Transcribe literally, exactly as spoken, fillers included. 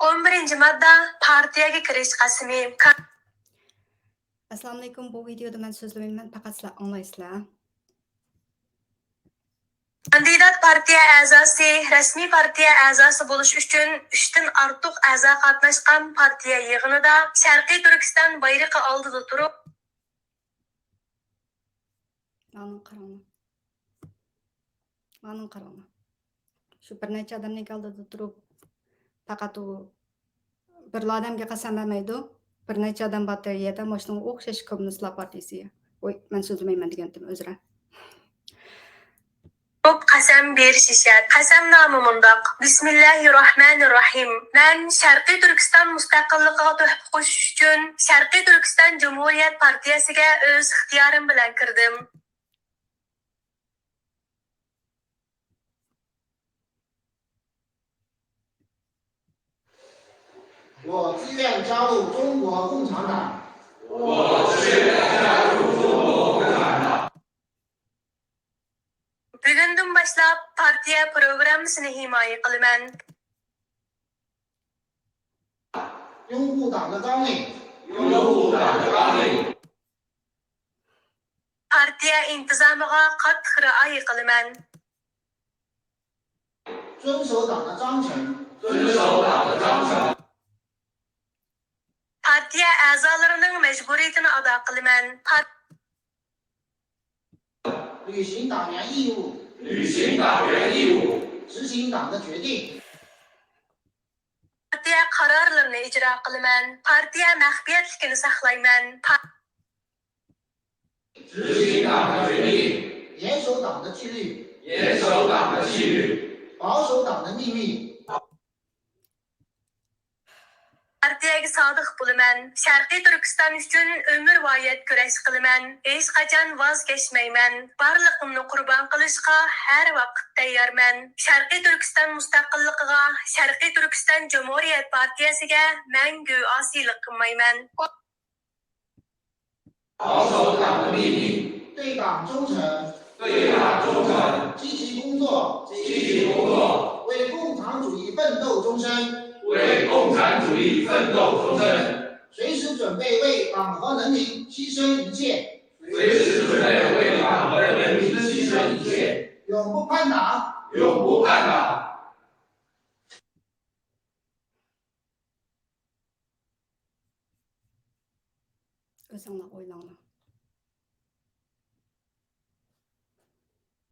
ئون بىرىنچى ماددا، پارتىيەگە كىرىش قەسىمى. ئەسسالامۇئەلەيكۇم. بۇ ۋىدېيودا مەن سۆزلىمەيمەن، پەقەت سىلەر ئاڭلايسىلەر. كاندىدات پارتىيە ئەزاسى رەسمىي پارتىيە ئەزاسى بولۇش ئۈچۈن ئۈچتىن ئارتۇق ئەزا قاتناشقان پارتىيە يىغىنىدا شەرقىي تۈركىستان بايرىقى ئالدىدا تۇرۇپ، مانا قاراڭلار. مانا قاراڭلار. شۇ بىر نەچچە ئادەمنىڭ ئالدىدا تۇرۇپ، پەقەت ئۇ بىرلا ئادەمگە قەسەم بەرمەيدۇ. بىر نەچچە ئادەم بار تەربىيەدە، مۇشۇنىڭغا ئوخشاش كوممۇنىستلار پارتىيىسىگە. ۋوي، مەن سۆزلىمەيمەن دېگەنتىم، ئۆزرە. تۇرۇپ قەسەم بېرىشى شەرت. قەسەمنامە مۇنداق: بىسمىللاھىررەھمانىررەھىم. مەن شەرقىي تۈركىستان مۇستەقىللىقىغا تۆھپە قوشۇش ئۈچۈن شەرقىي تۈركىستان جۇمھۇرىيەت پارتىيەسىگە ئۆز ئىختىيارىم بىلەن كىردىم. 我自愿加入中国共产党。 بۈگۈندىن باشلاپ پارتىيە پروگراممىسىنى ھىمايە قىلىمەن. 拥护党的纲领。 پارتىيە ئىنتىزامىغا قاتتىق رىئايە قىلىمەن. 遵守党的章程。 پارتىيە ئەزالىرىنىڭ مەجبۇرىيىتىنى ئادا قىلىمەن. پار- 履行党员义务。 执行党的决定。 پارتىيە قارارلىرىنى ئىجرا قىلىمەن. پارتىيە مەخپىيەتلىكىنى ساقلايمەن. پار- 执行党的决定。 严守党的纪律。 严守党的纪律。 保守党的秘密。 پارتىيەگە سادىق بولىمەن. شەرقىي تۈركىستان ئۈچۈن ئۆمۈرۋايەت كۈرەش قىلىمەن. ھېچقاچان ۋاز كەچمەيمەن. بارلىقىمنى قۇربان قىلىشقا ھەر ۋاقىت تەييارمەن. شەرقىي تۈركىستان مۇستەقىللىقىغا، شەرقىي تۈركىستان جۇمھۇرىيەت پارتىيەسىگە مەڭگۈ ئاسىيلىق قىلمايمەن. 保守党的秘密。 对党忠诚。 对党忠诚。 积极工作。 积极工作。 为共产主义奋斗终身。 为共产主义奋斗终身。 随时准备为党和人民牺牲一切。 随时准备为党和人民牺牲一切。 永不叛党。 永不叛党。 ئۆزۈڭلار ئويلاڭلار.